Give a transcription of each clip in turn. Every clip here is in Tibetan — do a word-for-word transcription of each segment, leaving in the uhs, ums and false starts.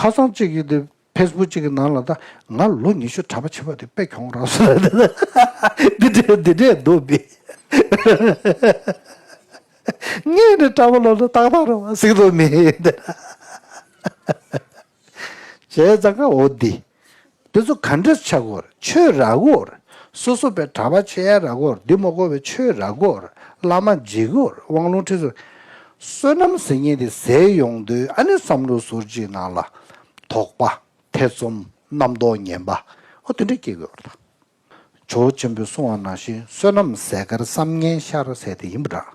ཁ་སང་གཅིག་གིས་དེ་ཕེ་སི་བུག་གཅིག་གི་ནང་ལ། ད་ང་ལོ་ཉི་ཤུ་གྲྭ་པ་བྱེད་པ་དེ་དཔེ་གྱོང་རག་སོང་། འདི་འདྲས་འདི་འདྲས་འདུག་མི། ངས་ནི་གྲྭ་པ་ལོ་ན་ཏག་ཏག་རེད་པ་ཟེར་གྱི་འདུག་མི། བྱས་ཙང་ཀ་འོ་འདི། འདི་ཚོ་ག་འདྲས་ཆགས་ཀྱི་ཡོད་རེད། ཆོས་རག་གི་ཡོད་རེད། སོ་སོ་པའི་གྲྭ་པ་བྱེད་ཡ་རག་གི་ཡོད་རེད། འདི་མ་དགོས་པའི་ཆོས་རག་གི་ཡོད་རེད། བླ་མ་མཇལ་གྱི་ཡོད་རེད། དབང་ལུང་ཁྲིད་གསུམ། བསོད་ནམས་ཟེར་མཁན་དེ་ཟད་ཡོང་དུས། ཨ་ནི་བསམ་བློ་ཟུར་གཅིག་ནང་ལ་དོགས་པ། ཐེ་ཚོམ། རྣམ་རྟོག་ངན་པ། ཨོ་དེ་འདྲ་སྐྱེ་གི་ཡོད་རེད། ཇོ་བོ་ཆེན་པོས་གསུངས་པ་ནང་བཞིན། བསོད་ནམས་ཟད་དཀར་བསམ་ངན་ཤར་ཟེར་དེ་ཡིན་པ་འདྲ།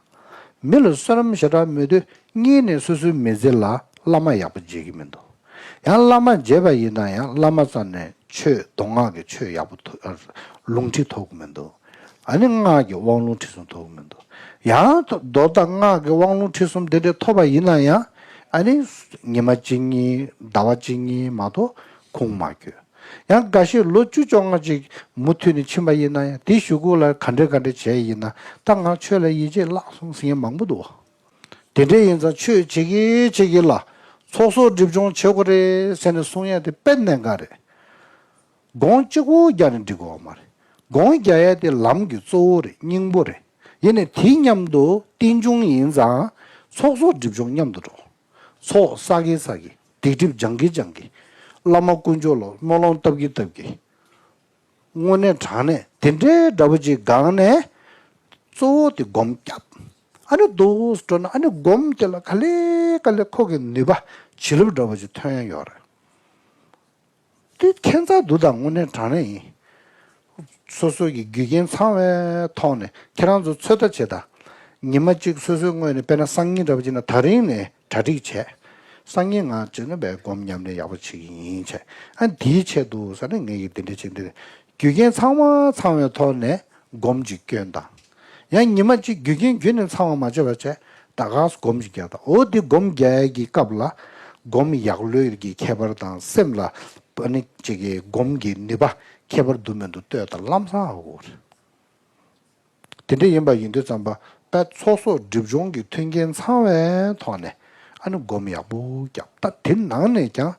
མི་ལ་བསོད་ནམས་ཞེ་དྲག་མེད་དུས། གཉིས་ནས་སོ་སོའི་མི་ཚེ་ལ་བླ་མ་ཡག་པོ་མཇལ་གྱི་མི་འདུག། ཡང་བླ་མ་མཇལ་བ་ཡིན་ན་ཡང་། བླ་མ་རྩ་ནས་ཆོས་མདོ་སྔགས་ཀྱི་ཆོས་ཡག་པོ་ཐོ་ལུང་ཁྲིད་ཐོབ་ཀྱི་མི་འདུག། ཨ་ནི་སྔགས་ཀྱི་དབང་ལུང་ཁྲིད་གསུམ་ཐོབ་ཀྱི་མི་འདུག། ཡང་མདོ་དང་སྔགས་ཀྱི་དབང་ལུང་ཁྲིད་གསུམ་དེ་འདྲ་ཐོབ་པ་ཡིན་ན་ཡང་། ཨ་ནི་ཉི་མ་གཅིག་གཉིས། ཟླ་བ་གཅིག་གཉིས་མ་གཏོགས་ཁུངས་མ་འཁྱོལ། ཡང་འགའ་ཤས་ལོ་བཅུ་བཅོ་ལྔ་ཅིག་མུ་མཐུད་ནས་ཕྱིན་པ་ཡིན་ན་ཡང་། དེའི་གཞུག་གུ་ལ་ག་འདྲ་ག་འདྲ་བྱས་ཡིན་ན། ད་ང་ཆོས་ལ་ཡིད་ཆེས་བརླག་སོང་ཟེར་མཁན་མང་པོ་འདུག། དེ་འདྲ་ཡིན་ཙང་ཆོས་བྱེད་ཀྱི་བྱེད་ཀྱི་ལ་ཚོགས་གསོག་སྒྲིབ་སྦྱོང་བྱེད་དགོས་རེད་ཟེར་ནས་གསུང་ཡ་དེ་དཔེ་གནད་འགག་རེད། སྒོམ་གཅིག་པོ་རྒྱག་ནས་འགྲིག་གི་ཡོད་མ་རེད། སྒོམ་རྒྱག་ཡ་དེ་ལམ་གྱི་གཙོ་བོ་རེད། སྙིང་པོ་རེད། ཡིན་ནའི་དེའི་མཉམ་དུ་རྟེན་འབྱུང་ཡིན་ཙང་ཚོགས་གསོག་སྒྲིབ་སྦྱོང་མཉམ་དུ་འགྲོ། ཚོགས་བསགས་གིན་བསགས་གིན། སྡིག་སྒྲིབ་སྦྱང་གིན་སྦྱང་གིན། བླ་མ་དཀོན་མཆོག་ལ་སྨོན་ལམ་བཏབ་གིན་བཏབ་གིན། དངོས་གནས་དྲང་གནས་དེ་འདྲའི་འདྲ་པོ་ཅིག་སྒང་ནས་གཙོ་བོ་དེ་སྒོམ་བརྒྱབ། ཨ་ནི་འདུག་སེ་འགྲོ་ན། ཨ་ནི་སྒོམ་དེ་ལ་ག་ལེ་ག་ལེ་ཁོ་གི་ནུས་པ་བྱིན་རླབས་འདྲ་པོ་ཅིག་ཐོན་ཡ་ཡོད་རེད། དེ་ཁྱད་མཚར་འདུག། ད་དངོས་གནས་དྲང་གནས་ཡིན། སོ་སོ་གི་རྒྱུ་རྐྱེན་ཚང་བའི་ཐོག་ནས་ཁྱེད་རང་ཚོ་ཚོད་ལྟ་བྱེད་དང་། ཉི་མ་གཅིག་སོ་སོའི་ངོས་ནས། དཔེར་ན་སང་ཉིན་འདྲ་པོ་ཅིག་ན། ད་རིང་ནས་གྲ་སྒྲིག་བྱས། སང་ཉིན་ང་བྱས་ན་བས་སྒོམ་ཉམས་ལེན་ཡག་པོ་བྱེད་ཀྱི་ཡིན་བྱས། ཨ། དེའི་ཆེད་དུ་ཟེར་ན་ངས་ཀྱིས་དེ་འདྲ་བྱེད། འདི་རྒྱུ་རྐྱེན་ཚང་མ་ཚང་བའི་ཐོག་ནས་སྒོམ་གཅིག་སྐྱོན་དང་། ཡང་ཉི་མ་གཅིག་རྒྱུ་རྐྱེན་ཁྱོན་ནས་ཚང་བ་མ་བྱས་པ་བྱས། ད་ག་སེ་སྒོམ་གཅིག་རྒྱག་དང་། འོ་དེ་སྒོམ་རྒྱག་ཡ་གི་སྐབས་ལ་སྒོམ་ཡག་ལོས་ཀྱི་ཁྱད་པར་དང་། སེམས་ལ་ཨ་ནི་གཅིག་གི་སྒོམ་གྱི་ནུས་པ་ཁྱད་པར་འདུག་མི་འདུག་ལྟོས་དང་། ལམ་སང་ཧ་གོ་རེད། དེ་འདྲ་ཡིན་པ་ཡིན་དུས་ཙམ་པ། དཔེ་ཚོགས་གསོག་སྒྲིབ་སྦྱོང་གི་མཐུན་རྐྱེན་ཚང་བའི་ཐོག་ནས་ཨ་ནི་སྒོམ་ཡག་པོ་བརྒྱབ། ད་དེ་ནང་ནས་ཀྱང་།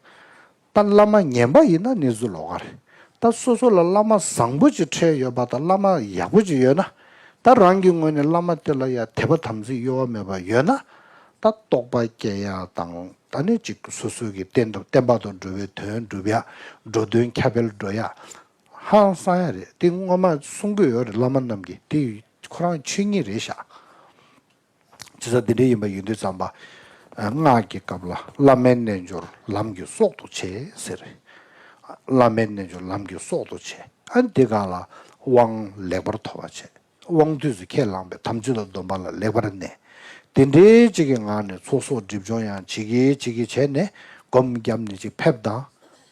ད་བླ་མ་ངན་པ་ཡིན་ན་གནས་ཚུལ་ལོགས་ཀ་རེད། ད་སོ་སོ་ལ་བླ་མ་བཟང་པོ་ཅིག་འཕྲད་ཡོད་པ་དང་། བླ་མ་ཡག་པོ་ཅིག་ཡོད་ན། ད་རང་གི་ངོས་ནས་བླ་མ་དེ་ལ་ཡ་དད་པ་དམ་ཚིག་གཡོ་བ་མེད་པ་ཡོད་ན། ད་རྟོགས་པ་སྐྱེ་ཡ་དང་། ད་ནི་གཅིག་སོ་སོ་གི་བསྟན་བསྟན་པ་དང་འགྲོ་བའི་དོན་འགྲུབ་ཡ། འགྲོ་དོན་ཁྱབ་སྤེལ་འགྲོ་ཡ། ཧང་སང་ཡ་རེད། དེ་སྔོན་མ་གསུང་གི་ཡོད་རེད། བླ་མ་རྣམས་ཀྱིས་དེ་ཁོ་རང་ཆོས་ཉིད་རེད་ཤག། བྱས་ཙང་དེ་འདྲ་ཡིན་པ་ཡིན་དུས་ཙམ་པ། སྔགས་ཀྱི་སྐབས་ལ། བླ་མའི་རྣལ་འབྱོར་ལམ་གྱི་སྲོག་ཏུ་བྱེད་ཟེར། བླ་མའི་རྣལ་འབྱོར་ལམ་གྱི་སྲོག་ཏུ་བྱེད། ཨ་ནི་དེ་སྒང་ལ་དབང་ལེགས་པར་ཐོབ་པ་བྱེད། དབང་དུས་སུ་ཁས་བླངས་པའི་དམ་ཆོས་དང་སྡོམ་པ་ལ་ལེགས་པར་གནས། དེ་འདྲའི་གཅིག་གི་ངང་ནས་ཚོགས་གསོག་སྒྲིབ་སྦྱོང་ཡང་བྱེད་ཀྱི་བྱེད་ཀྱི་བྱས་ནས་སྒོམ་བརྒྱབ་ནས་ཅིག་ཕེབས་དང་།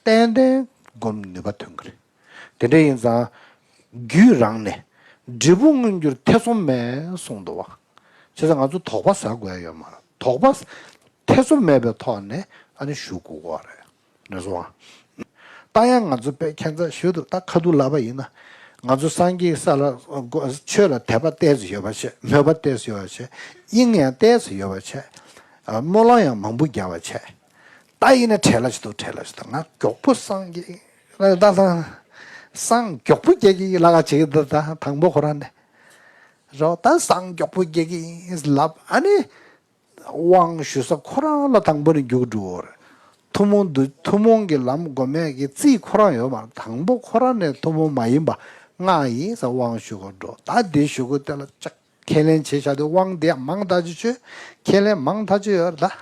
ཏན་ཏན་སྒོམ་ནུས་པ་ཐོན་གྱི་རེད། དེ་འདྲ་ཡིན་ཙང་། རྒྱུད་རང་ནས་འབྲས་བུ་མངོན་གྱུར་ཐེ་ཚོམ་མེད་གསུངས་འདུག་བ། བྱས་ཙང་ང་ཚོ་དོགས་པ་ཟ་དགོས་ཡ་ཡོད་མ་རེད། དོགས་པ་ཐེ་ཚོམ་མེད་པའི་ཐོག་ནས་ཨ་ནི་ཞུ་དགོས་པ་རེད། རེད་སོང་ཨ། ད་ཡང་ང་ཚོ་དཔེ་ཁྱད་མཚར་ཞིག་འདུག། ད་ཁ་ཐུག་ལབ་པ་ཡིན་ན། ང་ཚོ་སངས་རྒྱས་ས་ལ་ཆོས་ལ་དད་པ་ཏོག་ཙམ་ཡོད་པ་བྱས། མོས་པ་ཏོག་ཙམ་ཡོད་པ་བྱས། དབྱིངས་ཡང་ཏོག་ཙམ་ཡོད་པ་བྱས། སྨོན་ལམ་ཡང་མང་པོ་རྒྱག་པ་བྱས། ད་ཡིན་ན་བྲེལ་ལ་ཞིག་འདུག། བྲེལ་ལ་ཞིག་འདུག། ང་མགྱོགས་པོ་སངས་རྒྱས། ད་ད་སངས་མགྱོགས་པོ་རྒྱས་ཀྱི་ལ་ང་བྱེད་ཀྱི་འདུག། ད་དང་པོ་ཁོ་རང་ནས། རོ། ད་སངས་མགྱོགས་པོ་རྒྱས་ཀྱི་ཡིན་ལབ། ཨ་ནི་དབང་ཞུ་ས་ཁོ་རང་ལ་དང་པོ་ནས་རྒྱུགས་འགྲོ་གི་རེད། ཐུན་མོང་དུ། ཐུན་མོང་གི་ལམ་སྒོམ་ཡས་ཀྱི་རྩིས་ཁོ་རང་ཡོད་མ་རེད། དང་པོ་ཁོ་རང་ནས་ཐུན་མོང་མ་ཡིན་པ་སྔགས་ཡིན་ཟེར་དབང་ཞུ་དགོས་འགྲོ། ད་འདི་ཞུ་དགོས་དེ་ལ་ཅག་ཁས་ལེན་བྱས་བཞག་དུས། དབང་འདི་ཡང་མང་ཐག་ཆོད་ཆོད། ཁས་ལེན་མང་ཐག་ཆོད་ཡོད་རེད་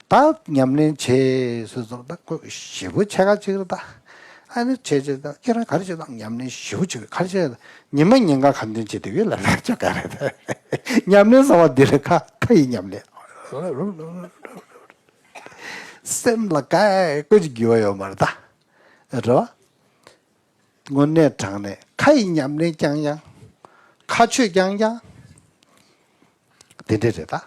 ད། ད་ཉམས་ལེན་བྱེད་ཟེར་ཙང་། ད་ཁོ་ཞེ་པོ་བྱེད་ཁ་ཅིག་རེད་ད། ཨ་ནི་བྱེད་བྱེད་ད། ཁྱེད་རང་ག་རེ་བྱེད་དང་། ཉམས་ལེན་ཞེ་པོ་བྱེད། ག་རེ་བྱེད་ད། ཉི་མ་ཉིན་གང་ཁ་འདོན་བྱེད་དེ་གི་ལ་ལ་ཅོ་ག་རེད་ད། ཉམས་ལེན་ཟེར་བ་འདི་རེད། ཁ་ཁ་ཡི་ཉམས་ལེན། སེམས་ལ་ག་ཀོ་ཅིག་འགྱུར་བ་ཡོད་མ་རེད་ད། རེད་བ། དངོས་གནས་དྲང་གནས་ཁ་ཡི་ཉམས་ལེན་རྐྱང་རྐྱང་། ཁ་ཆོས་རྐྱང་རྐྱང་། དེ་འདྲ་རེད་ད།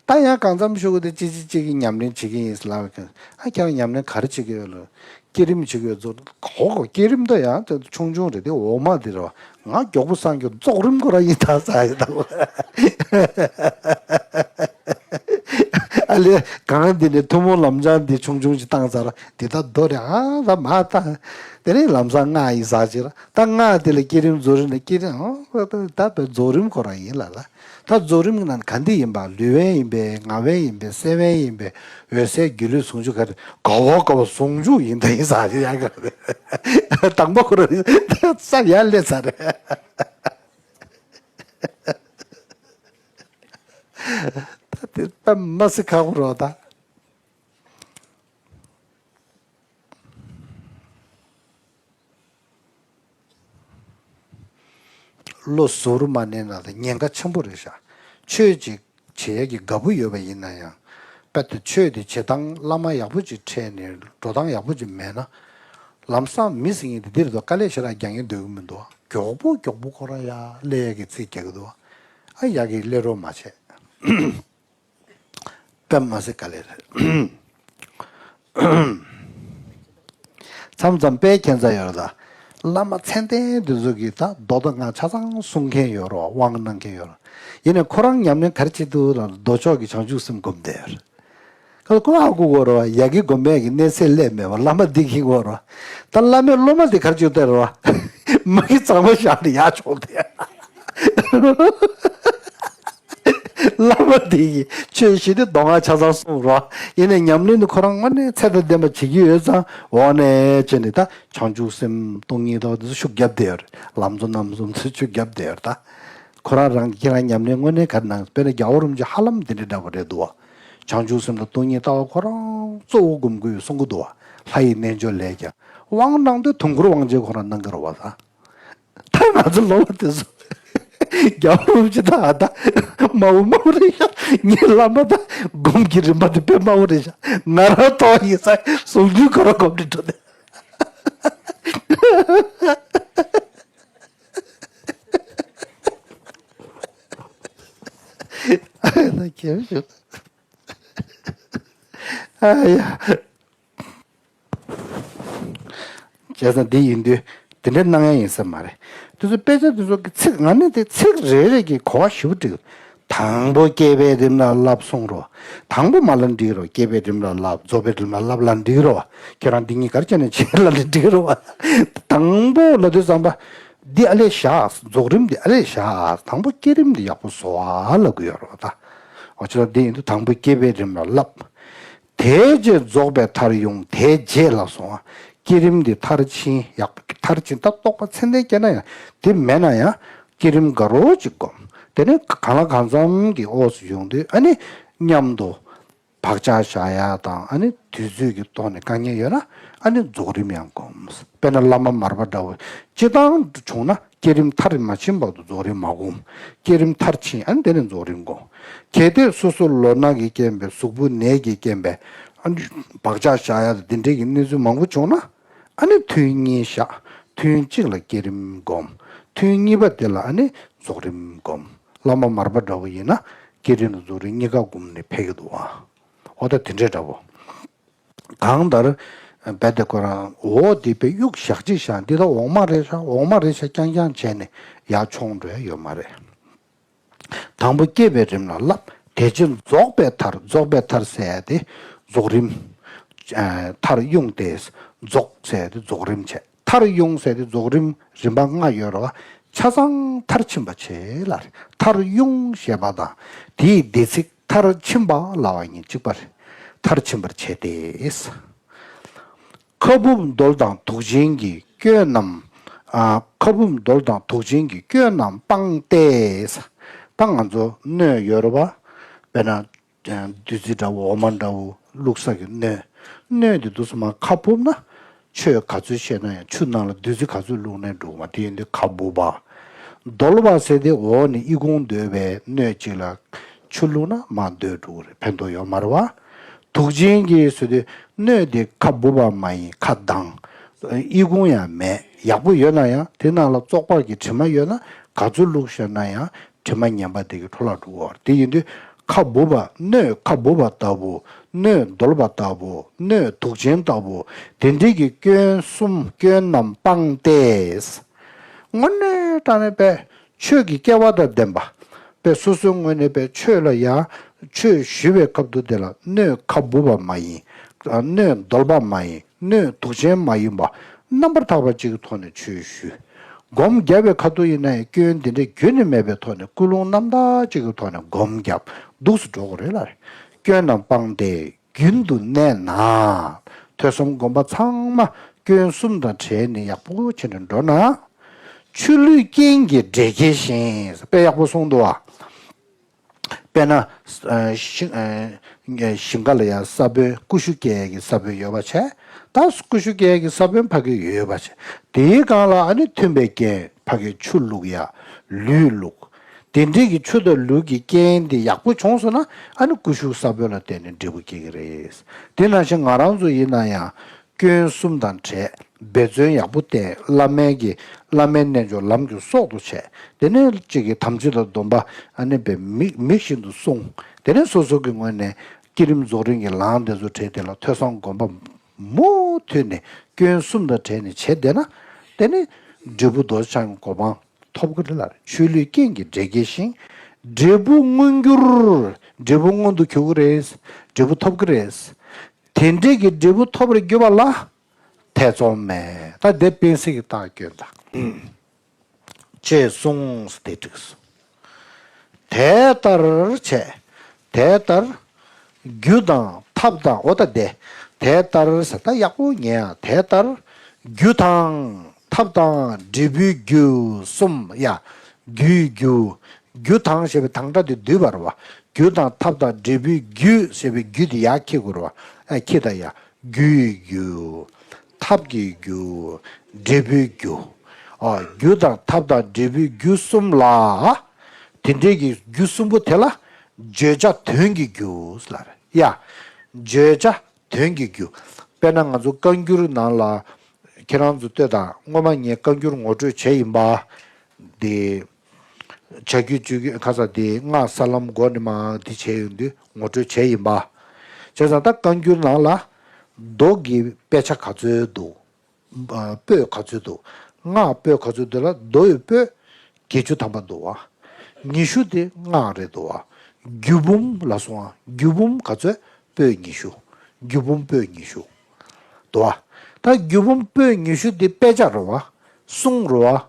ད་ཡང་གང་འཚམ་ཞུ་གི་དེ། ཅི་ཅི་ཅི་གི་ཉམས་ལེན་བྱེད་ཀྱི་ཡིན་ལབ་ཀྱང་། ཨ། ཁྱེད་རང་ཉམས་ལེན་ག་རེ་བྱེད་ཀྱི་ཡོད་ལ། བསྐྱེད་རིམ་བྱེད་ཀྱི་ཡོད་ཚོ། གོ་གོ། བསྐྱེད་རིམ་ད་ཡང་དེ་ཆུང་ཆུང་རེད་དེ། འོག་མ་དེ་རེད་བ། ང་མགྱོགས་པོ་སངས་རྒྱས། རྫོགས་རིམ་ཁོ་རང་ཡིན་ད་ཟེར་ཡོད་ད། ཨ་ལས། གང་འདི་ནས་ཐུན་མོང་ལམ་སྦྱང་འདི་ཆུང་ཆུང་ཅིག་བཏང་ཚར། འདི་ད་མདོ་རེད། ཨ་ད་མ་ད། དེ་ནས་ལམ་སང་སྔགས་ཡིན་ཟེར་ཅིག་ར། ད་སྔགས་དེ་ལ་བསྐྱེད་རིམ་རྫོགས་རིམ་ལ་བསྐྱེད་རིམ། ཨ་ད་པའི་རྫོགས་རིམ་ཁོ་རང་ཡིན་ལ་ལ། ད་རྫོགས་རིམ་གྱི་ནང་ག་འདི་ཡིན་པ། ལུས་དབེན་ཡིན་པས། ངག་དབེན་ཡིན་པས། སེམས་དབེན་ཡིན་པས། འོད་གསལ་སྒྱུ་ལུས་ཟུང་འཇུག་ག་རེ། དགའ་བོ་དགའ་བོ་ཟུང་འཇུག་ཡིན་ད་ཡིན་ཟེར་ཅིག་ཡང་ག་རེ། དང་པོ་ཁོ་རང་ས་ཡར་སླེབས་ཚར་རེད། ད་དེ་ད་མ་སྲིད་ཁག་པོ་རེད་ད། བློ་གཟུ་བོར་མ་གནས་ན་ད་ཉེན་ཁ་ཆེན་པོ་རེད་ཤག་ཆོས་ཅིག་བྱེད་ཡས་ཀྱི་དགའ་པོ་ཡོད་པ་ཡིན་ན་ཡང་། དཔེ་དེ་ཆོས་དེ་བྱེད་སྟངས་བླ་མ་ཡག་པོ་ཅིག་འཕྲད་ནས་འགྲོ་སྟངས་ཡག་པོ་ཅིག་མེད་ན། ལམ་སང་མི་ཟེར་མཁན་དེ་འདིར་དུ་དཀའ་ལས་ཞེ་དྲག་རྒྱག་མཁན་སྡོད་ཀྱི་མི་འདུག་མགྱོགས་པོ་མགྱོགས་པོ་ཁོ་རང་ཡར་སླེབས་ཡས་ཀྱི་རྩིས་རྒྱག་གི་འདུག་ཨ་ཡག་གི་སླེབས་རོགས་མ་བྱེད། དཔེ་མ་སྲིད་དཀའ་ལས་རེད། མཚམས་མཚམས་དཔེ་ཁྱད་མཚར་ཡོད་རེད་ད། བླ་མ་མཚན་ལྡན་དེ་ཚོ་གིས་ད་མདོ་དང་སྔགས་ཆ་ཚང་གསུང་མཁན་ཡོད་རེད་བ། དབང་གནང་མཁན་ཡོད་རེད། ཡིན་ནའི་ཁོ་རང་ཉམས་ལེན་ག་རེ་བྱེད་འདུག་ལབ་ན་མདོ་ཕྱོགས་ཀྱི་བྱང་ཆུབ་སེམས་སྒོམ་བསྡད་ཡོད་རེད། ཁོ་ཁོ་ཧ་གོ་གོ་རེད་བ། ཡ་གི་སྒོམ་པའི་གི་གནས་ཚད་སླེབས་མེད་བ། བླ་མ་འདི་གིས་གོ་རེད་བ། ད་བླ་མས་སློབ་མ་འདི་ག་རེ་བྱེད་འདུག་རེད་བ། མ་གི་གཙང་མ་བཞག་ནས་ཡར་མཆོངས་ཏེ། བླ་མ་དེ་ཡིས་ཆོས་བཤད་དེ་མདོ་སྔགས་ཆ་ཚང་གསུངས་རོགས། ཡིན་ནའི་ཉམས་ལེན་དེ་ཁོ་རང་དངོས་གནས་ཚད་དང་ལྡན་པ་བྱེད་ཀྱི་ཡོད་ཙང་འོག་ནས་བྱས་ནས་ད་བྱང་ཆུབ་སེམས་སྟོང་ཉིད་ལྟ་བ་དེ་ཚོ་ཤུགས་བརྒྱབ་བསྡད་ཡོད་རེད། ལམ་གཙོ་རྣམ་གསུམ་དེ་ཚོ་ཤུགས་བརྒྱབ་བསྡད་ཡོད་རེད་ད། ཁོ་རང་རང་གིས་ཁྱེད་རང་ཉམས་ལེན་དངོས་གནས་ག་རེ་གནང་། དཔེར་ན་རྒྱལ་བ་རིན་པོ་ཆེ་ཧ་ལམ་དེ་འདྲ་འདྲ་པོ་རེད་འདུག་བ། བྱང་ཆུབ་སེམས་དང་སྟོང་ཉིད་ལྟ་བ་ཁོ་རང་གཙོ་བོ་སྒོམ་དགོས་གསུང་གི་འདུག་བ། ལྷ་ཡི་རྣལ་འབྱོར་ལས་ཀྱང་དབང་གནང་དུས་དུང་འཁོར་དབང་ཆེན་ཁོ་རང་གནང་གི་རེད་བ་ད། ད་ང་ཚོ་སློབ་མ་དེ་ཚོ་རྒྱལ་བ་རིན་པོ་ཆེ་དང་ཨ་ད་དམའ་བོ་དམའ་བོ་རེད་ཤག་ངའི་བླ་མ་དང་སྒོམ་གྱི་རིམ་པ་དེ་དཔེ་དམའ་བོ་རེད་ཤག་ང་རང་ཐོག་ཡིན་ས་ཟུང་འཇུག་ཁོ་རང་སྒོམ་ནས་འགྲོ་ནས། ཨ་ཡ། བྱས་ཙང་འདི་ཡིན་དུས་དེ་འདྲའི་གནང་ཡ་ཡིན་ས་མ་རེད། དེ་ཚོ་དཔེ་ཆ་དེ་ཚོ་གི་ཚིག་ང་ནི་དེ་ཚིག་རེ་རེ་གི་གོ་བ་ཞིབ་འགྲིག་དང་པོ་བསྐྱེད་པའི་རིམ་ལ་བསླབ་གསུངས་རོ། དང་པོ་མ་ལ་འགྲིག་རོ། བསྐྱེད་པའི་རིམ་ལ་བསླབ། རྫོགས་པའི་རིམ་ལ་བསླབ་ལ་འགྲིག་རོ། ཁྱེད་རང་འདི་གཉིས་གར་བྱས་ནས་བྱེད་ལ་ལ་འགྲིག་རོ། དང་པོ་ལ་དུས་ཙམ་པ་འདི་ཨ་ལས་བཞག་རྫོགས་རིམ་འདི་ཨ་ལས་བཞག་དང་པོ་བསྐྱེད་རིམ་འདི་ཡག་པོ་བཟོ་བ་ལ་དགོས་ཡོད་རོ་ད། འོ་ཅི་ལ་འདི་ཡིན་དུས་དང་པོ་བསྐྱེད་པའི་རིམ་ལ་བསླབ། དེའི་རྗེས་རྫོགས་པའི་མཐར་དབྱུང་། དེའི་རྗེས་ལ་སོང་བ། བསྐྱེད་རིམ་འདི་མཐར་ཕྱིན། ཡག་པོ་མཐར་ཕྱིན་ད་རྟོགས་པ་ཚད་ལྡན་སྐྱེས་ན་ཡང་དེ་མེད་ན་ཡང་བསྐྱེད་རིམ་དགའ་རོགས་ཅིག་སྒོམ། དེ་ནས་གང་ལ་གང་འཚམ་གྱི་འོག་སུ་ཡོང་དུས་ཨ་ནི་མཉམ་དུ་བག་ཆགས་བཞག་ཡ་དང་ཨ་ནི་དུས་ཚོད་ཀྱི་ཐོག་ནས་དཀའ་ངལ་ཡོད་ན་ཨ་ནི་རྫོགས་རིམ་ཡང་སྒོམ། དཔེར་ན་བླ་མ་མར་པ་འདྲ་བོ་སྤྱིར་བཏང་བྱུང་ན། བསྐྱེད་རིམ་མཐར་མ་ཕྱིན་བར་དུ་རྫོགས་རིམ་མ་སྒོམ། བསྐྱེད་རིམ་མཐར་ཕྱིན་ཨ་ནི་དེ་ནས་རྫོགས་རིམ་སྒོམ། གལ་ཏེ་སོ་སོ་ལོ་ན་གིས་རྐྱེན་པས། གཟུགས་པོ་ནད་ཀྱིས་རྐྱེན་པས། ཨ་ནི་བག་ཆགས་བཞག་ཡ་དང་དེ་འདྲའི་གི་གནས་ཚུལ་མང་པོ་བྱུང་ན། ཨ་ནི་ཐུན་གཉིས་བཞག་ཐུན་གཅིག་ལ་བསྐྱེད་རིམ་སྒོམ། ཐུན་གཉིས་པ་དེ་ལ་ཨ་ནི་རྫོགས་རིམ་སྒོམ། བླ་མ་མར་པ་འདྲ་བོ་ཡིན་ན་བསྐྱེད་རིམ་དང་རྫོགས་རིམ་གཉིས་ཀ་སྒོམ་ནས་ཕེབས་ཀྱི་འདུག་ཨ། འོ་ད་དེ་འདྲའི་འདྲ་བོ། གང་ལྟར་རྦད་དེ་ཁོ་རང་འོ་འདི་དཔེ་གཡུག་ཞག་གཅིག་བཞག་འདི་ད་འོག་མ་རེད་ཤག་འོག་མ་རེད་ཤག་རྐྱང་རྐྱང་བྱས་ནས་ཡར་མཆོང་འགྲོ་ཡ་ཡོད་མ་རེད། དང་པོ་བསྐྱེད་པའི་རིམ་ལ་བསླབ། དེ་རྗེས་རྫོགས་པའི་མཐར། རྫོགས་པའི་མཐར་ཟེར་ཡ་དེ་རྫོགས་རིམ། ཨ་མཐར་དབྱུང་སྟེ་རྫོགས་ཟེར་ཡ་དེ་རྫོགས་རིམ་བྱས། མཐར་དབྱུང་ཟེར་དེ་རྫོགས་རིམ་རིམ་པ་ལྔ་ཡོད་རེད་བ། ཆ་ཚང་མཐར་ཕྱིན་པ་བྱས་ལ་རེད། མཐར་དབྱུང་ཞེས་པ་དང་དེའི་འདས་ཚིག་མཐར་ཕྱིན་པ་ལབ་པ་ཡིན་གཅིག་པ་རེད། མཐར་ཕྱིན་པར་བྱས་ཏེ། ཁ་སྦུབ་རྡོལ་དང་དུག་ཅན་གྱི་སྐྱོན་རྣམས། ཨ་ཁ་སྦུབ་རྡོལ་དང་དུག་ཅན་གྱི་སྐྱོན་རྣམས་སྤངས་ཏེ། ད་ང་ཚོ་སྣོད་ཡོད་རེད་བ། དཔེར་ན། བདུད་རྩི་འདྲ་བོ་འོ་མ་འདྲ་བོ་བླུགས་ས་གི་སྣོད། སྣོད་དེ་འདུག་སེ་མར་ཁ་སྦུབ་ན། ཆོས་ག་ཚོད་བཤད་ན་ཡང་ཆུ་ནང་ལ་བདུད་རྩི་ག་ཚོད་བླུགས་ནའི་འགྲོ་གི་མ་རེད། དེ་ཡིན་དུས་ཁ་སྦུབ་པ། རྡོལ་བ་ཟེར་དེ་འོག་ནས་ཨི་ཁུང་རྡོལ་བའི་སྣོད་ཅིག་ལ་ཆུ་བླུགས་ན་མར་རྡོལ་འགྲོ་གི་རེད། ཕན་ཐོགས་ཡོད་མ་རེད་བ། དུག་ཅན་གྱི་ཟེར་དུས་སྣོད་དེ་ཁ་སྦུབ་པ་མ་ཡིན། ཁ་གདངས། ཨི་ཁུང་ཡང་མེད། ཡག་པོ་ཡོད་ན་ཡང་དེ་ནང་ལ་བཙོག་པ་གི་དྲི་མ་ཡོད་ན་ག་ཚོད་བླུགས་བཞག་ན་ཡང་དྲི་མ་ངན་པ་དེ་གི་འཕྲོ་བརླག་འགྲོ་གི་རེད། དེ་ཡིན་དུས་ཁ་སྦུབ་པ། སྣོད་ཁ་སྦུབ་པ་ལྟ་བུ། སྣོད་རྡོལ་བ་ལྟ་བུ། སྣོད་དུག་ཅན་ལྟ་བུ། དེ་འདྲའི་གི་སྐྱོན་གསུམ་སྐྱོན་རྣམས་སྤངས་ཏེ། དངོས་གནས་དྲང་གནས་པའི་ཆོས་ཀྱི་སྐལ་བ་དང་ལྡན་པ། པའི་སོ་སོའི་ངོས་ནས་པའི་ཆོས་ལ་ཡང་ ཆོས་ཞུ་བའི་སྐབས་དུ་དེ་ལ་སྣོད་ཁ་སྦུབ་པ་མ་ཡིན། སྣོད་རྡོལ་པ་མ་ཡིན། སྣོད་དུག་ཅན་མ་ཡིན་པ། རྣམ་པར་དག་པ་ཅིག་གི་ཐོག་ནས་ཆོས་ཞུ། སྒོམ་བརྒྱབ་པའི་ཁ་ཐུག་ཡིན་ན་ཡང་སྐྱོན་འདི་འདྲའི་རྒྱུན་ནས་མེད་པའི་ཐོག་ནས་ཀུན་སློང་རྣམ་དག་ཅིག་གི་ཐོག་ནས་སྒོམ་བརྒྱབ་འདུག་སེ་འགྲོ་དགོས་རེད་ལ། སྐྱོན་རྣམས་སྤངས་ཏེ་རྒྱུན་དུ་གནས་ན། ཐོས་བསམ་སྒོམ་པ་ཚང་མ་སྐྱོན་གསུམ་དང་བྲལ་ནས་ཡག་པོ་བྱས་ནས་འགྲོ་ན། ཆུ་ལུད་རྐྱེན་གྱིས་འབྲས་སྐྱེ་ཞིང་། དཔེ་ཡག་པོ་གསུངས་འདུག་བ། དཔེར་ན། ཨ་ཤིང་ཨ་ཤིང་ཁ་ལ་ཡང་ས་བོན་ཀུ་ཤུ་སྐྱེ་ཡས་ཀྱི་ས་བོན་ཡོད་པ་བྱས། ད་ཀུ་ཤུ་སྐྱེ་ཡས་ཀྱི་ས་བོན་ཕ་གི་ཡོད་པ་བྱས། དེའི་སྒང་ལ་ཨ་ནི་མཐུན་པའི་རྐྱེན་ཕ་གི་ཆུ་བླུག་ཡ། ལུད་བླུག་དེ་འདྲའི་གི་ཆུ་དང་ལུད་ཀྱི་རྐྱེན་དེ་ཡག་པོ་བྱུང་སོང་ན་ཨ་ནི་ཀུ་ཤུ་ས་བོན་ལ་བརྟེན་ནས་འབྲས་བུ་སྐྱེ་གི་རེད། དེ་ནང་བཞིན་ང་རང་ཚོ་ཡིན་ན་ཡང་། སྐྱོན་གསུམ་དང་བྲལ། འབད་བརྩོན་ཡག་པོ་བསྟེན། བླ་མའི་གི་བླ་མའི་རྣལ་འབྱོར་ལམ་གྱི་སྲོག་ཏུ་བྱས། དེ་ནས་གཅིག་གི་དམ་ཚིག་དང་སྡོམ་པ་ཨ་ནི་པའི་མིག་མིག་བཞིན་དུ་བསྲུང་། དེ་ནས་སོ་སོ་གི་ངོས་ནས་བསྐྱེད་རིམ་རྫོགས་རིམ་གྱི་ལམ་དེ་ཚོ་བྲལ་དེ་ལ་ཐོས་བསམ་སྒོམ་པ་མུ་མཐུད་ནས་སྐྱོན་གསུམ་དང་བྲལ་ནས་བྱས་བསྡད་ན། དེ་ནས་འབྲས་བུ་རྡོ་རྗེ་འཆང་གི་གོ་འཕང་ཐོབ་ཀྱི་རེད་ལ། ཆུ་ལུད་རྐྱེན་གྱིས་འབྲས་སྐྱེ་ཞིང་། འབྲས་བུ་མངོན་འགྱུར། འབྲས་བུ་མངོན་དུ་གྱུར་གྱི་རེད། འབྲས་བུ་ཐོབ་ཀྱི་རེད། དེ་འདྲའི་གི་འབྲས་བུ་ཐོབ་པར་གྱུར་པ་ལ་ཐེ་ཚོམ་མེད། ད་དེ་སྤེན་སྲེག་གི་རྟགས་སྐྱོན་དང་། ཅེས་གསུངས་སོ། དེ་འགྲིགས་སོ། དེ་ལྟར་བྱས། དེ་ལྟར་རྒྱུ་དང་ཐབས་དང་། འོ་ད་དེ། དེ་ལྟར་ཟེར་ད་ཡག་པོ་ཉན་ཡ། དེ་ལྟར་རྒྱུ་དང་ཐབས་དང་འབྲས་བུའི་རྒྱུ་གསུམ་ཡ། རྒྱུའི་རྒྱུ། རྒྱུ་དང་ཞེས་པའི་དང་སྒྲ་དེ་བསྡུས་པ་རེད་བ། རྒྱུ་དང་ཐབས་དང་འབྲས་བུའི་རྒྱུ་ཞེས་པའི་རྒྱུ་དེ་ཡར་འཁྱེར་དགོས་རེད་བ། ཨ་འཁྱེར་ད་ཡ། རྒྱུའི་རྒྱུ། ཐབས་ཀྱི་རྒྱུ། འབྲས་བུའི་རྒྱུ། ཨ་རྒྱུ་དང་ཐབས་དང་འབྲས་བུའི་རྒྱུ་གསུམ་ལ། དེ་འདྲའི་གི་རྒྱུ་གསུམ་པོ་དེ་ལ་བརྗོད་བྱ་དོན་གྱི་རྒྱུ་ལ་རེད་ཡ། བརྗོད་བྱ་དོན་གྱི་རྒྱུ། དཔེར་ན་ང་ཚོ་བཀའ་འགྱུར་ནང་ལ། ཁྱེད་རང་ཚོ་ལྟོས་དང་། སྔོན་མ་ངས་བཀའ་འགྱུར་ངོ་སྤྲོད་བྱས་ཡིན་པ། དེ། བྱ་རྒྱུད་སྤྱོད་རྒྱུད་ཁ་ས་དེ་སྔགས་ས་ལམ་སྒོ་ནས་མ་དེ་བྱས་ཡོང་དུས་ངོ་སྤྲོད་བྱས་ཡིན་པ། བྱས་ཙང་ད་བཀའ་འགྱུར་ནང་ལ་མདོ་གི་དཔེ་ཆ་ག་ཚོད་འདུག་ཨ་པོད་ག་ཚོད་འདུག་སྔགས་པོད་ག་ཚོད་འདུག་ལ་མདོ་ཡི་པོད་བརྒྱད་ཅུ་ཐམ་པ་འདུག་བ། ཉི་ཤུ་དེ་སྔགས་རེད་འདུག་བ། རྒྱུད་འབུམ་ལ་སོང་བ། རྒྱུད་འབུམ་ག་ཚོད། པོད་ཉི་ཤུ། རྒྱུད་འབུམ་པོད་ཉི་ཤུ་འདུག་བ། ད་རྒྱུད་འབུམ་པོད་ཉི་ཤུ་དེ་དཔེ་ཆ་རེད་བ། གསུང་རེད་བ།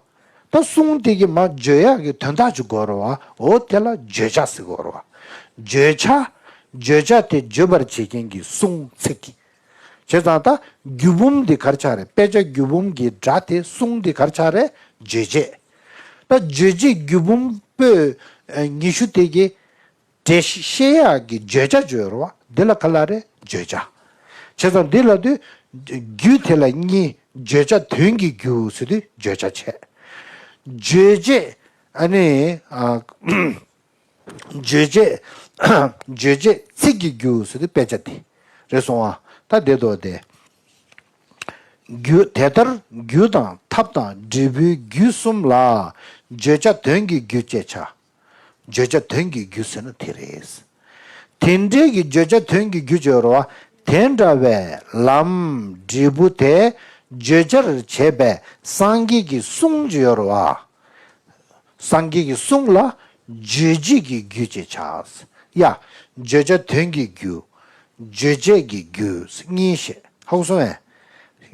ད་གསུང་དེ་གི་མ་བརྗོད་ཡག་གི་དོན་དག་ཅིག་དགོས་རེད་བ། འོ་དེ་ལ་བརྗོད་བྱ་ཟེར་དགོས་རེད་བ། བརྗོད་བྱ། བརྗོད་བྱ་དེ་བརྗོད་པར་བྱེད་མཁན་གྱི་གསུང་ཚིག་གི། བྱས་ཙང་ད་རྒྱུད་འབུམ་འདི་ག་རེ་ཆགས་རེད། དཔེ་ཆ་རྒྱུད་འབུམ་གྱི་སྒྲ་དེ་གསུང་འདི་ག་རེ་ཆགས་རེད། རྗོད་བྱེད། ད་རྗོད་བྱེད་རྒྱུད་འབུམ་པོད་ཉི་ཤུ་དེ་གི་འགྲེལ་བཤད་ཡག་གི་བརྗོད་བྱ་བརྗོད་རོ། འདི་ལ་ག་ལ་རེད། བརྗོད་བྱ། བྱས་ཙང་འདི་ལ་དུས་རྒྱུད་དེ་ལ་གཉིས། བརྗོད་བྱ་དོན་གྱི་རྒྱུ་ཟེར་དུས་བརྗོད་བྱ་བྱས། རྗོད་བྱེད་ཨ་ནི་ཨ། རྗོད་བྱེད། རྗོད་བྱེད་ཚིག་གི་རྒྱུ་ཟེར་དུས་དཔེ་ཆ་དེ་རེད་སོང་བ། ད་དེ་དོ་དེ། རྒྱུ་དེ་ལྟར་རྒྱུ་དང་ཐབས་དང་འབྲས་བུའི་རྒྱུ་གསུམ་ལ་བརྗོད་བྱ་དོན་གྱི་རྒྱུ་ཅེས་བྱ། བརྗོད་བྱ་དོན་གྱི་རྒྱུ་ཟེར་ན་དེ་རེད། དེ་འདྲའི་གི་བརྗོད་བྱ་དོན་གྱི་རྒྱུ་ཅེས་ཡོད་རེད་བ། དེ་འདྲ་བའི་ལམ་འབྲས་བུ་དེ་བརྗོད་བྱར་བྱེད་པའི་སངས་རྒྱས་ཀྱི་གསུང་ཅེས་ཡོད་རེད་བ། སངས་རྒྱས་ཀྱི་གསུང་ལ་རྗོད་བྱེད་ཀྱི་རྒྱུ་ཅེས་བྱ། ཡ། བརྗོད་བྱ་དོན་གྱི་རྒྱུ། རྗོད་བྱེད་ཀྱི་རྒྱུ་གཉིས་བཤད། ཧ་གོ་སོང་ངས།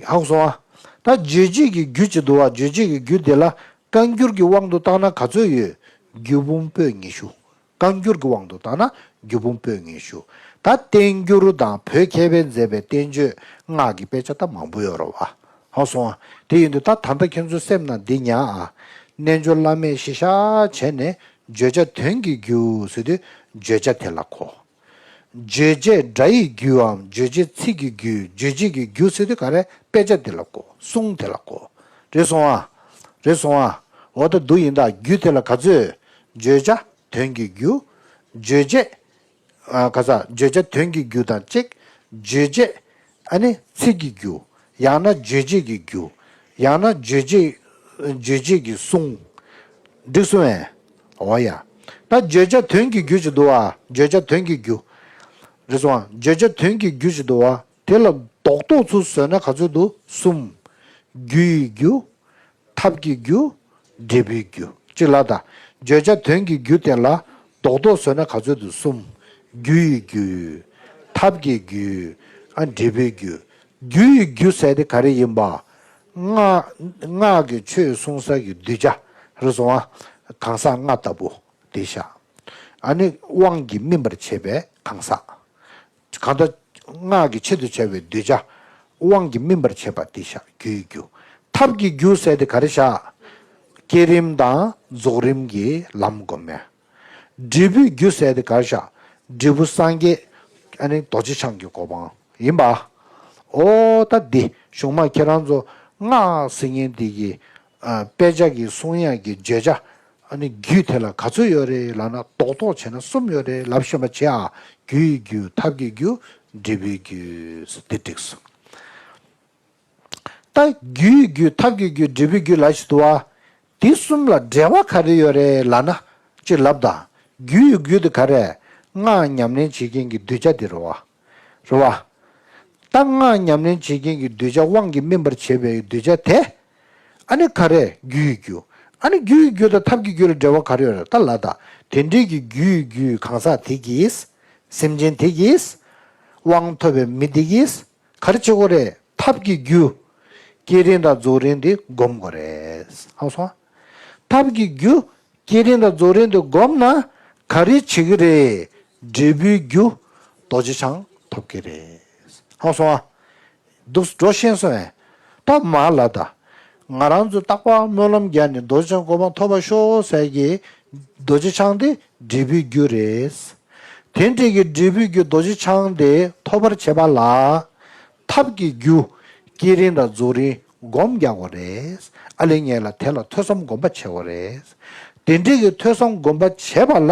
ཧ་གོ་སོང་ཨ། ད་རྗོད་བྱེད་ཀྱི་རྒྱུ་ཅིག་འདུག་བ། རྗོད་བྱེད་ཀྱི་རྒྱུ་དེ་ལ་བཀའ་འགྱུར་གྱི་དབང་དུ་བཏང་ན་ག་ཚོད་ཡོད། རྒྱུད་འབུམ་པོད་ཉི་ཤུ། བཀའ་འགྱུར་གྱི་དབང་དུ་བཏང་ན་རྒྱུད་འབུམ་པོད་ཉི་ཤུ། ད་བསྟན་འགྱུར་དང་བོད་མཁས་པས་མཛད་པའི་བསྟན་བཅོས་སྔགས་ཀྱི་དཔེ་ཆ་ད་མང་པོ་ཡོད་རེད་བ། ཧ་སོང་ཨ། དེ་ཡིན་དུས་ད་ད་ལྟ་ཁྱེད་ཚོའི་སེམས་ནང་འདི་ཉར་ཨ། རྣལ་འབྱོར་བླ་མས་ཤེས་བྱ་བྱས་ནས་བརྗོད་བྱ་དོན་གྱི་རྒྱུ་ཟེར་དུས་བརྗོད་བྱ་དེ་ལ་གོ། རྗོད་བྱེད་སྒྲ་ཡི་རྒྱུའམ་རྗོད་བྱེད་ཚིག་གི་རྒྱུ། རྗོད་བྱེད་ཀྱི་རྒྱུ་ཟེར་དུས་ག་རེ། དཔེ་ཆ་དེ་ལ་གོ། གསུང་དེ་ལ་གོ། རེད་སོང་ཨ། རེད་སོང་ཨ། འོ་ད་འདུག་ཡིན་ད། རྒྱུ་དེ་ལ་ག་ཚོད། བརྗོད་བྱ་དོན་གྱི་རྒྱུ། རྗོད་བྱེད། ཨ་ག་ས། བརྗོད་བྱ་དོན་གྱི་རྒྱུ་དང་གཅིག། རྗོད་བྱེད། ཨ་ནི་ཚིག་གི་རྒྱུ། ཡང་ན་རྗོད་བྱེད་ཀྱི་རྒྱུ། ཡང་ན་རྗོད་བྱེད། རྗོད་བྱེད་ཀྱི་གསུང་། འགྲིག་སོང་ངས། འོ་ཡ། ད་བརྗོད་བྱ་དོན་གྱི་རྒྱུ་ཅིག་འདུག་བ། བརྗོད་བྱ་དོན་གྱི་རྒྱུ། རེད་སོང་ཨ། བརྗོད་བྱ་དོན་གྱི་རྒྱུ་ཅིག་འདུག་བ། དེ་ལ་རྡོག་རྡོག་ཚུར་བཟོས་ན་ག་ཚོད་འདུག་གསུམ། རྒྱུ་ཡི་རྒྱུ། ཐབས་ཀྱི་རྒྱུ། འབྲས་བུའི་རྒྱུ། གཅིག་ལ་ད། བརྗོད་བྱ་དོན་གྱི་རྒྱུ་དེ་ལ་རྡོག་རྡོག་བཟོས་ན་ག་ཚོད་འདུག་གསུམ། རྒྱུ་ཡི་རྒྱུ། ཐབས་ཀྱི་རྒྱུ། ཨ་འབྲས་བུའི་རྒྱུ། རྒྱུ་ཡི་རྒྱུ་ཟེར་དེ་ག་རེ་ཡིན་པ། སྔགས་སྔགས་ཀྱི་ཆོས་གསུང་ས་གི་གདུལ་བྱ་རེད་སོང་ཨ། གང་ཟག་ལྔ་ལྟ་བུ་དེ་ཤ། ཨ་ནི་དབང་གིས་སྨིན་པར་བྱེད་པའི་གང་ཟག་གང་ལྟར་སྔགས་ཀྱི་ཆེད་དུ་བྱ་བའི་གདུལ་བྱ། དབང་གིས་སྨིན་པར་བྱེད་པ་དེ་ཤ་རྒྱུ་ཡི་རྒྱུ། ཐབས་ཀྱི་རྒྱུ་ཟེར་དེ་ག་རེ་ཤ། བསྐྱེད་རིམ་དང་རྫོགས་རིམ་གྱི་ལམ་སྒོམ་མེ། འབྲས་བུའི་རྒྱུ་ཟེར་དེ་ག་རེ་ཤ། འབྲས་བུ་སངས་རྒྱས། ཨ་ནི་རྡོ་རྗེ་འཆང་གི་གོ་འཕང་ཡིན་པ། ཨོ་ད་འདི་གཞུང་མ་ཁྱེད་རང་ཚོ་སྔགས་ཟེར་མཁན་འདི་གི་ཨ་དཔེ་ཆ་གི་གསུང་ཡག་གི་བརྗོད་བྱ། ཨ་ནི་རྒྱུད་དེ་ལ་ག་ཚོད་ཡོད་རེད་ལབ་ན་རྡོག་རྡོག་བྱས་ན་གསུམ་ཡོད་རེད་ལབ་ཤེས་པ་བྱེད་ཨ། རྒྱུ་ཡི་རྒྱུ། ཐབས་ཀྱི་རྒྱུ། འབྲས་བུའི་རྒྱུ། འདི་འགྲིག་སོང་། ད་རྒྱུ་ཡི་རྒྱུ། ཐབས་ཀྱི་རྒྱུ། འབྲས་བུའི་རྒྱུ་ལབ་ཞིག་འདུག་བ། དེ་གསུམ་ལ་འབྲེལ་བ་ག་རེ་ཡོད་རེད་ལབ་ན། ཅིག་ལབ་དང་། རྒྱུ་ཡི་རྒྱུ་དེ་ག་རེ། སྔགས་ཉམས་ལེན་བྱེད་མཁན་གྱི་གདུལ་བྱ་དེ་རེད་བ། རེད་བ། ད་སྔགས་ཉམས་ལེན་བྱེད་མཁན་གྱི་གདུལ་བྱ་དབང་གིས་སྨིན་པར་བྱེད་པའི་གདུལ་བྱ་དེ། ཨ་ནི་ག་རེ། རྒྱུ་ཡི་རྒྱུ། ཨ་ནི་རྒྱུ་ཡི་རྒྱུ་དང་ཐབས་ཀྱི་རྒྱུ་ལ་འབྲེལ་བ་ག་རེ་ཡོད་རེད་ད་ལབ་དང་། དེ་འདྲའི་གི་རྒྱུ་ཡི་རྒྱུ་གང་ཟག་དེ་གིས། སེམས་ཅན་དེ་གིས། དབང་ཐོབ་པའི་མི་དེ་གིས། ག་རེ་བྱེད་དགོས་རེད། ཐབས་ཀྱི་རྒྱུ། བསྐྱེད་རིམ་དང་རྫོགས་རིམ་དེ་སྒོམ་དགོས་རེད། ཧ་གོ་སོང་། ཐབས་ཀྱི་རྒྱུ། བསྐྱེད་རིམ་དང་རྫོགས་རིམ་དེ་སྒོམ་ན། ག་རེ་བྱེད་ཀྱི་རེད། འབྲས་བུའི་རྒྱུ། རྡོ་རྗེ་འཆང་ཐོབ་ཀྱི་རེད། ཧ་གོ་སོང་ཨ། འདུག་འགྲོ་ཤེས་སོང་ཨེ། ད་མ་ལ་ད། ང་རང་ཚོ་རྟག་པར་སྨོན་ལམ་བརྒྱབ་ནས་རྡོ་རྗེ་འཆང་གོ་འཕང་ཐོབ་པར་ཤོག་ཟེར་གྱི། རྡོ་རྗེ་འཆང་དེ་འབྲས་བུའི་རྒྱུ་རེད། དེ་འདྲའི་གི་འབྲས་བུའི་རྒྱུ་རྡོ་རྗེ་འཆང་དེ་ཐོབ་པར་བྱེད་པ་ལ། ཐབས་ཀྱི་རྒྱུ། བསྐྱེད་རིམ་དང་རྫོགས་རིམ་སྒོམ་རྒྱག་དགོས་རེད། ཨ་ལེ་ངེད་ལ་དེ་ལ་ཐོས་བསམ་སྒོམ་པ་བྱེད་དགོས་རེད། དེ་འདྲའི་གི་ཐོས་བསམ་སྒོམ་པ་བྱེད་པ་ལ།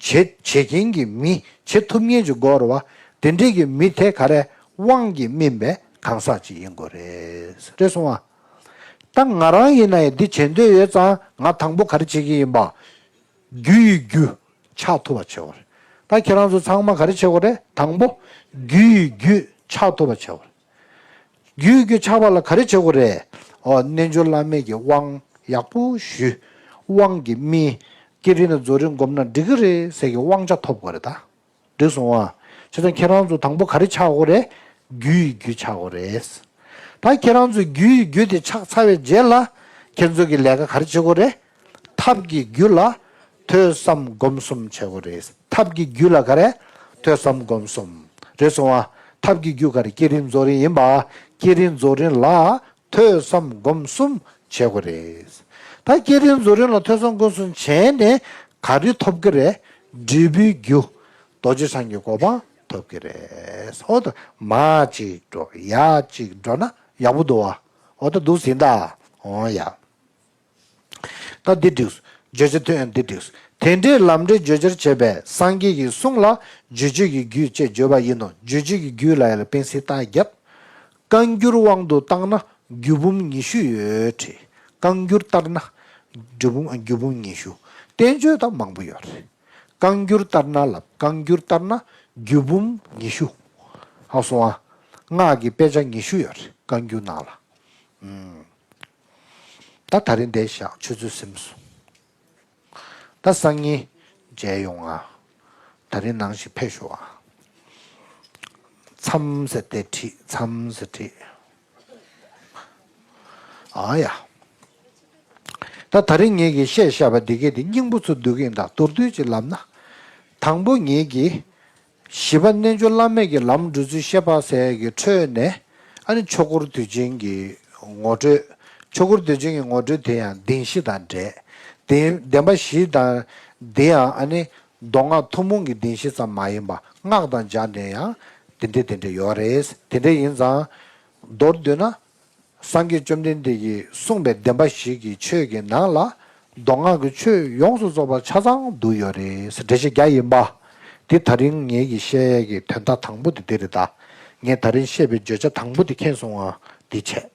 བྱེད་བྱེད་མཁན་གྱི་མི། བྱེད་ཐུབ་མཁན་གྱི་སྒོ་རུ་བ། དེ་འདྲའི་གི་མི་དེ་ག་རེ། དབང་གིས་སྨིན་པའི་གང་ཟག་ཅིག་ཡིན་དགོས་རེད། རེད་སོང་བ། ད་ང་རང་ཡིན་ན་ཡང་འདི་བྱེད་འདོད་ཡོད་ཙང་ང་དང་པོ་ག་རེ་བྱེད་ཀྱི་ཡིན་པ། རྒྱུ་ཡི་རྒྱུ། ཆགས་ཐུབ་པ་བྱེད་དགོས་རེད། ད་ཁྱེད་རང་ཚོ་ཚང་མ་ག་རེ་བྱེད་དགོས་རེད། དང་པོ། རྒྱུ་ཡི་རྒྱུ། ཆགས་ཐུབ་པ་བྱེད་དགོས་རེད། རྒྱུ་ཡི་རྒྱུ་ཆགས་པ་ལ་ག་རེ་བྱེད་དགོས་རེད། ཨོ་རྣལ་འབྱོར་བླ་མེད་ཀྱི་དབང་ཡག་པོ་ཞུ། དབང་གིས་སྨིན། བསྐྱེད་རིམ་དང་རྫོགས་རིམ་སྒོམ་ན་འགྲིག་གི་རེད་ཟེར་གྱི་དབང་ཆ་ཐོབ་དགོས་རེད་ད། འགྲིག་སོང་ཨ། བྱས་ཙང་ཁྱེད་རང་ཚོ་དང་པོ་ག་རེ་ཆགས་དགོས་རེད། རྒྱུ་ཡི་རྒྱུ་ཆགས་དགོས་རེད། ད་ཁྱེད་རང་ཚོས་རྒྱུ་ཡི་རྒྱུ་དེ་ཆགས་ཚར་བའི་རྗེས་ལ། ཁྱེད་ཚོ་གི་ལས་ཀ་ག་རེ་བྱེད་དགོས་རེད། ཐབས་ཀྱི་རྒྱུ་ལ་ཐོས་བསམ་སྒོམ་གསུམ་བྱེད་དགོས་རེད། ཐབས་ཀྱི་རྒྱུ་ལ་ག་རེ། ཐོས་བསམ་སྒོམ་གསུམ། རེད་སོང་ཨ། ཐབས་ཀྱི་རྒྱུ་ག་རེ། བསྐྱེད་རིམ་རྫོགས་རིམ་ཡིན་པ། བསྐྱེད་རིམ་རྫོགས་རིམ་ལ་ཐོས་བསམ་སྒོམ་གསུམ་བྱེད་དགོས་རེད། ད་བསྐྱེད་རིམ་རྫོགས་རིམ་ལ་ཐོས་བསམ་སྒོམ་གསུམ་བྱས་ནས་ག་རེ་ཐོབ་ཀྱི་རེད། འབྲས་བུའི་རྒྱུ། རྡོ་རྗེ་འཆང་གི་གོ་འཕང་ཐོབ་ཀྱི་རེད། ཧོ་ད་མ་གཅིག་འགྲོ་ཡ་གཅིག་འགྲོ་ན་ཡག་པོ་འདུག་བ། ཧོ་ད་འདུག་ཟིན་ད། ཨོ་ཡ། ད་འདི་འགྲིགས། བརྗོད་བྱ་ཐོན་འདི་འགྲིགས། དེ་འདྲའི་ལམ་འབྲས་བརྗོད་བྱར་བྱེད་པས་སངས་རྒྱས་ཀྱི་གསུང་ལ་རྗོད་བྱེད་ཀྱི་རྒྱུད་ཅེས་བརྗོད་པ་ཡིན་ནོ། རྗོད་བྱེད་ཀྱི་རྒྱུད་ལ་ཡ་ལ་དཔེ་སྲིད་རྟགས་བརྒྱབ། བཀའ་འགྱུར་དབང་དུ་བཏང་ན་རྒྱུད་འབུམ་ཉི་ཤུ་ཡོད་དྲི། བཀའ་འགྱུར་ལྟར་ན་རྒྱུད་འབུམ་རྒྱུད་འབུམ་ཉི་ཤུ། བསྟན་བཅོས་དང་མང་པོ་ཡོད་རེད། བཀའ་འགྱུར་ལྟར་ན་ལབ། བཀའ་འགྱུར་ལྟར་ན་རྒྱུད་འབུམ་ཉི་ཤུ། ཧ་སོང་ཨ། སྔགས་ཀྱི་དཔེ་ཆ་ཉི་ཤུ་ཡོད་རེད་བཀའ་འགྱུར་ནང་ལ། ཨུམ། ད་ད་རིང་འདིར་བཞག་ཆུ་ཚོད་ཟིན་སོང་། ད་སང་ཉིན་མཇལ་ཡོང་ང་། ད་རིང་ནང་བཞིན་ཕེབས་ཤོག་ཨ། མཚམས་ཟེར་ཏེ་བྲིས། མཚམས་ཟེར་བྲིས། ཨ་ཡ། ད་ད་རིང་ངེད་ཀྱིས་བཤད་བཞག་པ་འདི་གས་དེ་སྙིང་པོ་ཚུར་བསྡུ་གི་ཡིན། ད་མདོར་བསྡུས་ཅིག་ལབ་ན། དང་པོ་ངེད་ཀྱིས། ཞི་བ་རྣལ་འབྱོར་བླ་མེད་ཀྱི་ལམ་བགྲོད་ཚུལ་བཤད་པ་ཟེར་ཡག་གི་ཁྲོད་ནས། ཨ་ནི་ཆོས་འཁོར་དུས་ཆེན་གྱི་ངོ་སྤྲོད། ཆོས་འཁོར་དུས་ཆེན་གྱི་ངོ་སྤྲོད་དེ་ཡང་བདེན་བཞི་དང་འབྲེལ། བདེན་བདེན་པ་བཞི་དང་། དེ་ཡང་ཨ་ནི་མདོ་སྔགས་ཐུན་མོང་གི་བདེན་བཞི་ཙམ་མ་ཡིན་པ་སྔགས་དང་སྦྱར་ནས་ཡང་དེ་འདྲ་དེ་འདྲ་ཡོད་རེད། དེ་འདྲ་ཡིན་ཙང་། མདོར་བསྡུས་ན། སངས་རྒྱས་བཅོམ་ལྡན་འདས་ཀྱིས་གསུངས་པའི་བདེན་པ་བཞི་གི་ཆོས་ཀྱི་ནང་ལ། མདོ་སྔགས་ཀྱི་ཆོས་ཡོངས་སུ་རྫོགས་པ་ཆ་ཚང་འདུས་ཡོད་རེད་ཟེར་འགྲེལ་བཤད་རྒྱག་ཡིན་པ། འདི་ད་རིང་ངེད་ཀྱིས་བཤད་ཡས་ཀྱི་དོན་དག་དང་པོ་དེ་འདི་རེད་ད། ངས་ད་རིང་བཤད་པའི་བརྗོད་བྱ་དང་པོ་དེ་མཁྱེན་སོང་ང་། འདི་བྱས།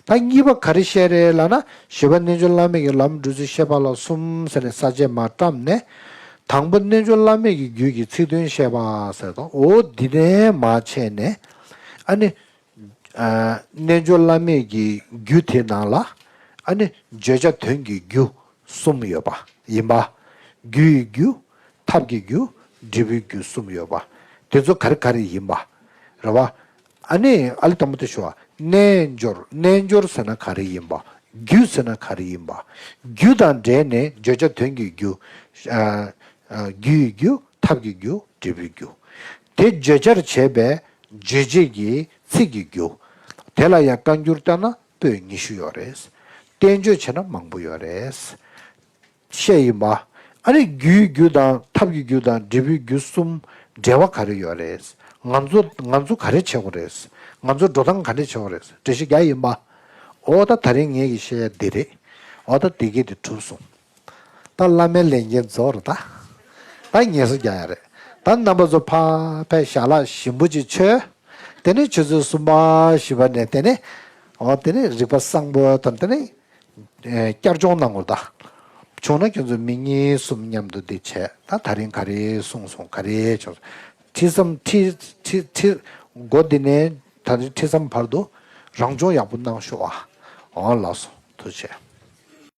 ད་གཉིས་པ་ག་རེ་བཤད་རེད་ལབ་ན། ཞི་བ་རྣལ་འབྱོར་བླ་མེད་ཀྱི་ལམ་བགྲོད་ཚུལ་བཤད་པ་ལ་གསུམ་ཟེར་ནས་ས་བཅད་མར་བཀྲམ་ནས། དང་པོ་རྣལ་འབྱོར་བླ་མེད་ཀྱི་རྒྱུད་ཀྱི་ཚིག་དོན་བཤད་པ་ཟེར་དང་། འོ་འདི་ནས་མར་བྱས་ནས། ཨ་ནི། ཨ། རྣལ་འབྱོར་བླ་མེད་ཀྱི་རྒྱུད་དེ་ནང་ལ། ཨ་ནི་བརྗོད་བྱ་དོན་གྱི་རྒྱུ་གསུམ་ཡོད་པ་ཡིན་པ། རྒྱུ་ཡི་རྒྱུ། ཐབས་ཀྱི་རྒྱུ། འབྲས་བུའི་རྒྱུ་གསུམ་ཡོད་པ། དེ་ཚོ་ག་རེ་ག་རེ་ཡིན་པ། རེད་བ། ཨ་ནི་ཨ་ལི་དང་པོ་དེ་ཞུ་བ། རྣལ་འབྱོར། རྣལ་འབྱོར་ཟེར་ན་ག་རེ་ཡིན་པ། རྒྱུད་ཟེར་ན་ག་རེ་ཡིན་པ། རྒྱུ་དང་འབྲེལ་ནས་བརྗོད་བྱ་དོན་གྱི་རྒྱུ། ཨ། ཨ། རྒྱུ་ཡི་རྒྱུ། ཐབས་ཀྱི་རྒྱུ། འབྲས་བུའི་རྒྱུ། དེ་བརྗོད་བྱར་བྱེད་པའི་རྗོད་བྱེད་ཀྱི་ཚིག་གི་རྒྱུ། དེ་ལ་ཡང་བཀའ་འགྱུར་ལྟར་ན་པོད་ཉི་ཤུ་ཡོད་རེད། བསྟན་བཅོས་བྱས་ན་མང་པོ་ཡོད་རེད། བཤད་ཡིན་པ། ཨ་ནི་རྒྱུའི་རྒྱུ་དང་ཐབས་ཀྱི་རྒྱུ་དང་འབྲས་བུའི་རྒྱུ་གསུམ་འབྲེལ་བ་ག་རེ་ཡོད་རེད། ང་ཚོ་ང་ཚོ་ག་རེ་བྱེད་དགོས་རེད། ང་ཚོ་འགྲོ་སྟངས་ག་འདྲ་བྱེད་དགོས་རེད། འགྲེལ་བཤད་རྒྱག་ཡིན་པ། འོ་ད་ད་རིང་ངེད་ཀྱིས་བཤད་ཡ་འདི་རེད། འོ་ད་འདི་གས་དེ་གྲུབ་སོང་། ད་བླ་མའི་ལས་འགན་རྫོགས་རེད་ད། ད་ངལ་གསོ་རྒྱག་ཡ་རེད། ད་རྣམ་པ་ཚོ་ཕ་ཕའི་ཞལ་ལག་ཞིམ་པོ་ཅིག་མཆོད། དེ་ནས་ཆུ་ཚོད་གསུམ་པ་བཞི་པ་ནས་དེ་ནས། འོ་དེ་ནས་རིག་པ་བཟང་པོ་དང་དེ་ནས། ཨེ། བསྐྱར་སྦྱོང་གནང་དགོས་ད། བྱུང་ན་ཁྱོད་ཚོ་མི་གཉིས་གསུམ་མཉམ་དུ་འདི་བྱས། ད་ད་རིང་ག་རེ་གསུངས་སོང་། ག་རེ་བྱུང་སོང་། ཁྲིད་མཚམས་ཁྲིད་ཁྲིད་ཁྲིད། འགོ་འདི་ནས་ད་རིང་ཁྲིད་མཚམས་བར་དུ་རང་སྦྱོང་ཡག་པོ་གནང་ཤོག་ཨ། འོ་ལགས་སོ། ཐུགས་རྗེ་ཆེ།